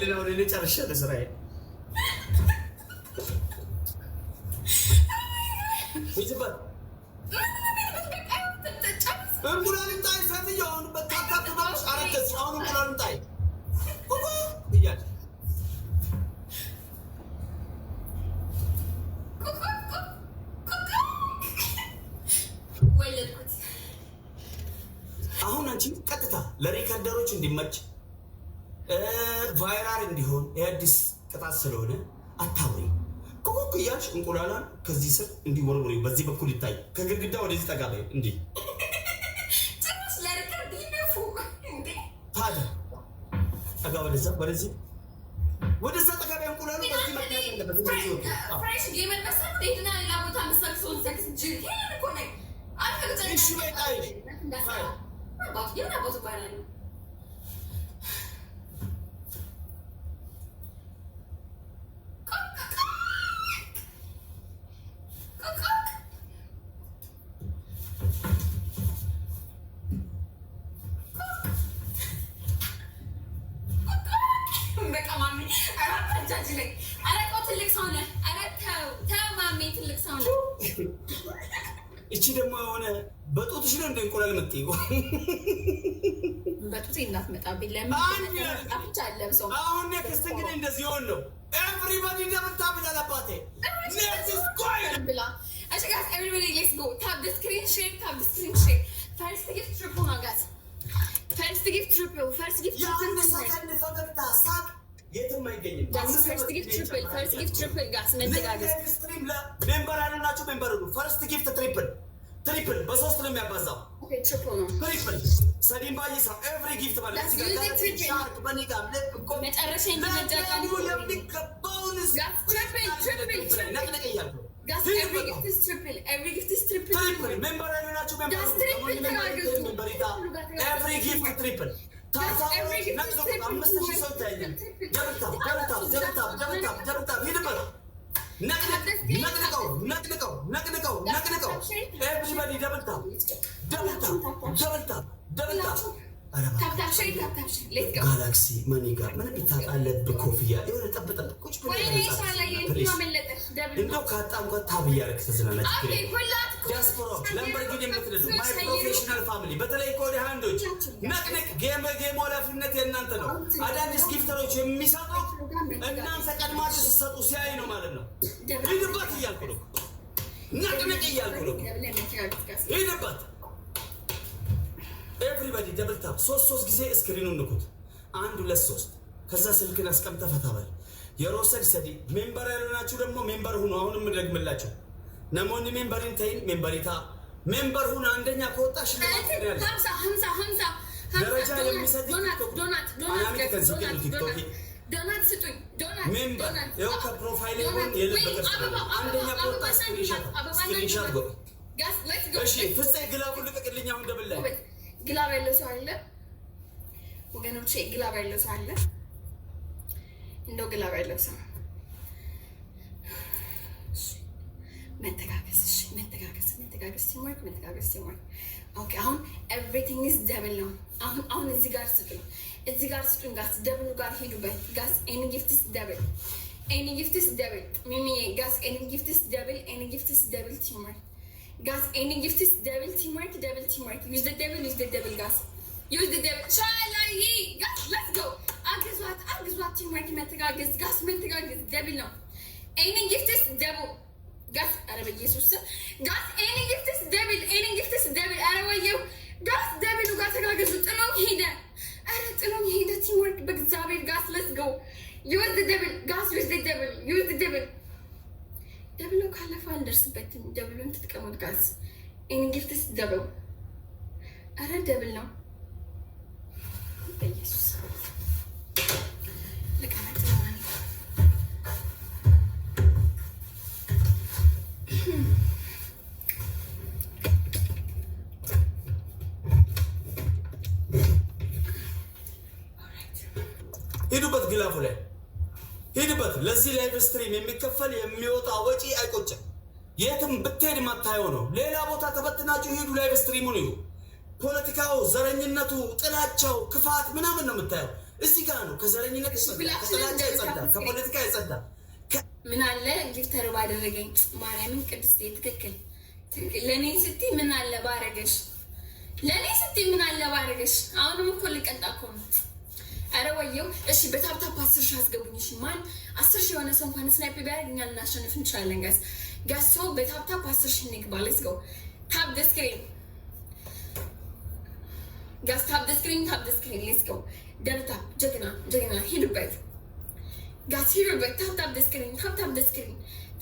ሌላውን እኔ ጨርሻለሁ ስራዬን። ሂጂበት። እንቁላልን ጣይ ሴትዮ። አሁን በ tap tap ብለሽ አረገዝሽ። አሁን እንቁላልን ጣይ ኩኩ እያልሽ። ወለድኩት። አሁን አንቺ ቀጥታ ለ recorder ኦች እንዲመች፣ viral እንዲሆን፣ የአዲስ ቅጣት ስለሆነ አታውሪ። ኩኩክ እያልሽ እንቁላሏን ከዚህ ስር እንዲወርውሪ፣ በዚህ በኩል ይታይ። ከግድግዳ ወደዚህ ጠጋ በይ እንዲህ። ጭራሽ ለ record ይነፉ እንዴ? ታዲያ ጠጋ፣ ወደዛ፣ ወደዚህ፣ ወደዛ ጠጋ በይ። እንቁላሉ በዚህ መታየት አለበት። እንደዚህ ወጥቶ። አዎ። Fresh gamer መሰል ሄድና ሌላ ቦታ መሰል ሰውን ሰክስ ጅል ሄለን እኮ ነኝ። እሺ በይ ጣይ። አባቱ የምን አባቱ ባላል። በቃ ማሚ፣ ኧረ አታጃጅለኝ። ኧረ ቆይ፣ ትልቅ ሰው ነህ። ኧረ ተው ተው ማሚ፣ ትልቅ ሰው ነህ። እቺ ደግሞ የሆነ በጡትሽ ነው እንደ እንቁላል የምትይው። በጡቴ እንዳትመጣብኝ። ለምን አፍቻ አለብሰው። አሁን next እንግዲህ እንደዚህ ሆን ነው። Everybody double tap ይላል አባቴ። Let's go. ብላ። እሺ guys, everybody, let's go. Tap the screen, share, tap the screen, share. First gift triple ነው guys። First gift triple, first gift triple. የአንድ ሰከንድ ፈገግታ ሳቅ የትም አይገኝም። First gift triple, first gift triple guys፣ መተጋገዝ። Stream ለ member ያሉ ናቸው። Member ሁሉ first gift triple፣ triple በሶስት ነው የሚያባዛው። Okay, triple ነው። Triple ሰዲም ባይሳ every gift ማለት Let's use the triple. ሻርክ በኒጋም ልብ እኮ መጨረሻ እንዲመጫጫ የሚገባውን Guys, triple, triple, triple. ነቅነቅ እያልኩ ነው። Guys, every gift is triple, every gift is triple. Triple member ያሉ ናቸው። Member Guys, triple ተጋገዙ። Every gift triple. Every gift is triple. 5,000 ሰው ይታያል። Double tap, double tap, double tap, double tap, double tap፣ ሂድበት። ነቅንቅ፣ ነቅንቀው፣ ነቅንቀው፣ ነቅንቀው፣ ነቅንቀው። Everybody double tap, double tap, double tap, double tap። ኧረ እባክህ። Tap tap, share, tap tap, share, let's go. ጋላክሲ መኒ ጋር ምንም ብታጣለብህ ኮፍያ የሆነ ጠብ ጠብ ቁጭ ብለህ ወይኔ ሻላዬ Please. አመለጠሽ። Double ነው። እንደው ካጣ እንኳን tap እያደረግህ ተዝናና። ችግር Okay. የለም። ሁላት ዲያስፖራዎች፣ ለምበርጊኒ የምትነዱ my professional family፣ በተለይ ከወደ አንዶች ነቅንቅ። Game ኃላፊነት የእናንተ ነው። አዳዲስ gifter ኦች የሚሰጡት እናንተ ቀድማችሁ ስትሰጡ ሲያይ ነው ማለት ነው። ሂድበት እያልኩ ነው። ነቅንቅ እያልኩ ነው። Double ላይ መተጋገዝ guys. ሂድበት። Everybody double tap። ሶስት ሶስት ጊዜ screen ኑን ንኩት። አንድ፣ ሁለት፣ ሶስት። ከዛ ስልክን አስቀምጠህ ፈታ በል። የሮሰድ ሰዲ member ያልሆናችሁ ደግሞ member ሁኑ። አሁንም ደግምላቸው namoonni member hin ta'in member ta'a፣ member ሁኑ። አንደኛ ከወጣ ሽልማት ያለ 50 50 50። ደረጃ የሚሰጥ Donut, donut, donut. አናሚት ከዚህ ግን ቲክቶክ ዶናት ስጡኝ፣ donut. Member ዶናት። ይኸው ከ profile ጎን የልብ ቅርጽ አለ። አንደኛ ከወጣ screenshot ጎ Guys, let's go. እሺ ፍፄ glove ኡን ልቀቅልኝ። አሁን double ላይ Glove ያለው ሰው አለ ወገኖቼ? Glove ያለው ሰው አለ? እንደው glove ያለው ሰው። እሺ፣ መተጋገዝ፣ እሺ፣ መተጋገዝ፣ መተጋገዝ፣ teamwork፣ መተጋገዝ፣ teamwork። Okay, አሁን everything is double ነው። አሁን አሁን እዚህ ጋር ስጡኝ፣ እዚህ ጋር ስጡኝ። Guys, double ኡ ጋር ሂዱበት። Guys, any gifts double, any gifts double። ሚሚዬ፣ guys, any gifts double, any gifts double። Teamwork guys, any gifts double። Teamwork, double, teamwork። Use the double, use the double guys, use the double። ሻላዬ፣ guys, let's go። አግዟት፣ አግዟት። Teamwork፣ መተጋገዝ guys፣ መተጋገዝ። Double ነው። Any gifts double guys። ኧረ በኢየሱስ ስም guys, any gifts double, any gifts double። ኧረ ወየው guys፣ double ኡ ጋር ተጋገዙ። ጥሎኝ ሄደ። ኧረ ጥሎኝ ሄደ። Teamwork በእግዚአብሔር guys, let's go። Use the double guys, use the double, use the double። Double ኡ ካለፈ አልደርስበትም። Double ኡን ትጥቀሙት guys። Any gifts double። ኧረ double ነው። በኢየሱስ ልቀመጥ ነው ማለት ነው። Alright. ሂዱበት፣ glove ኡ ላይ ሂድበት። ለዚህ live stream የሚከፈል የሚወጣ ወጪ አይቆጭም። የትም ብትሄድ የማታየው ነው። ሌላ ቦታ ተበትናችሁ ሂዱ፣ live stream ኡን እዩ። ፖለቲካው፣ ዘረኝነቱ፣ ጥላቻው፣ ክፋት ምናምን ነው የምታየው። እዚህ ጋር ነው ከዘረኝነት የጸዳ፣ ከጥላቻ የጸዳ፣ ከፖለቲካ የጸዳ። ምን አለ gifter ባደረገኝ። ማርያምን ቅድስት ትክክል። ለእኔ ስትይ ምን አለ ባረገሽ፣ ለእኔ ስትይ ምን አለ ባረገሽ። አሁንም እኮ ልቀጣ እኮ ነው። ኧረ ወየው። እሺ በ tap tap 10,000 አስገቡኝ። እሺ ማን 10,000 የሆነ ሰው እንኳን snipe ቢያደርግ እኛ ልናሸንፍ እንችላለን። Guys, guys, so በ tap tap 10,000 እንግባ። Let's go, tap the screen, guys, tap the screen, tap the screen. Let's go, double tap። ጀግና ጀግና፣ ሂዱበት guys፣ ሂዱበት። Tap tap the screen, tap tap the screen,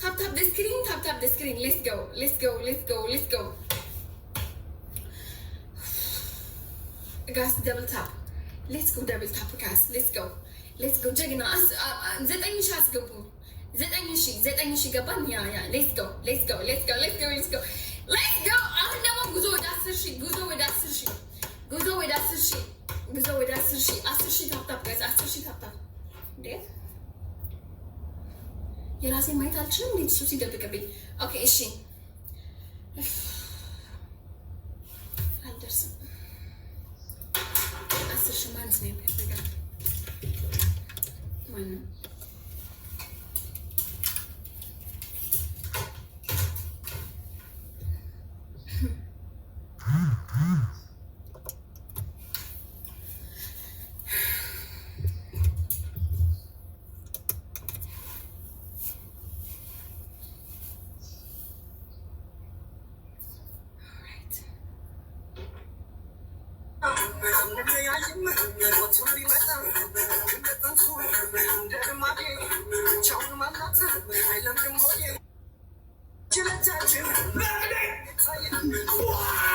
tap tap the screen, tap tap the screen. Let's go, let's go, let's go, let's go, guys, double tap. Let's go, double tap, guys. Let's go, let's go። ጀግና፣ 9,000 አስገቡ። 9,000፣ 9,000 ገባን። Yeah, yeah, let's go, let's go, let's go, let's go, let's go, let's go። አሁን ደግሞ ጉዞ ወደ 10,000፣ ጉዞ ወደ 10,000፣ ጉዞ ወደ 10,000፣ ጉዞ ወደ 10,000። 10,000 tap tap, guys፣ 10,000 tap tap። እንዴ የራሴን ማየት አልችልም። እንዴት እሱ ሲደብቅብኝ። Okay እሺ፣ አልደርስም። 10,000 ማለት ነው የሚያደርጋል ማንም። Alright.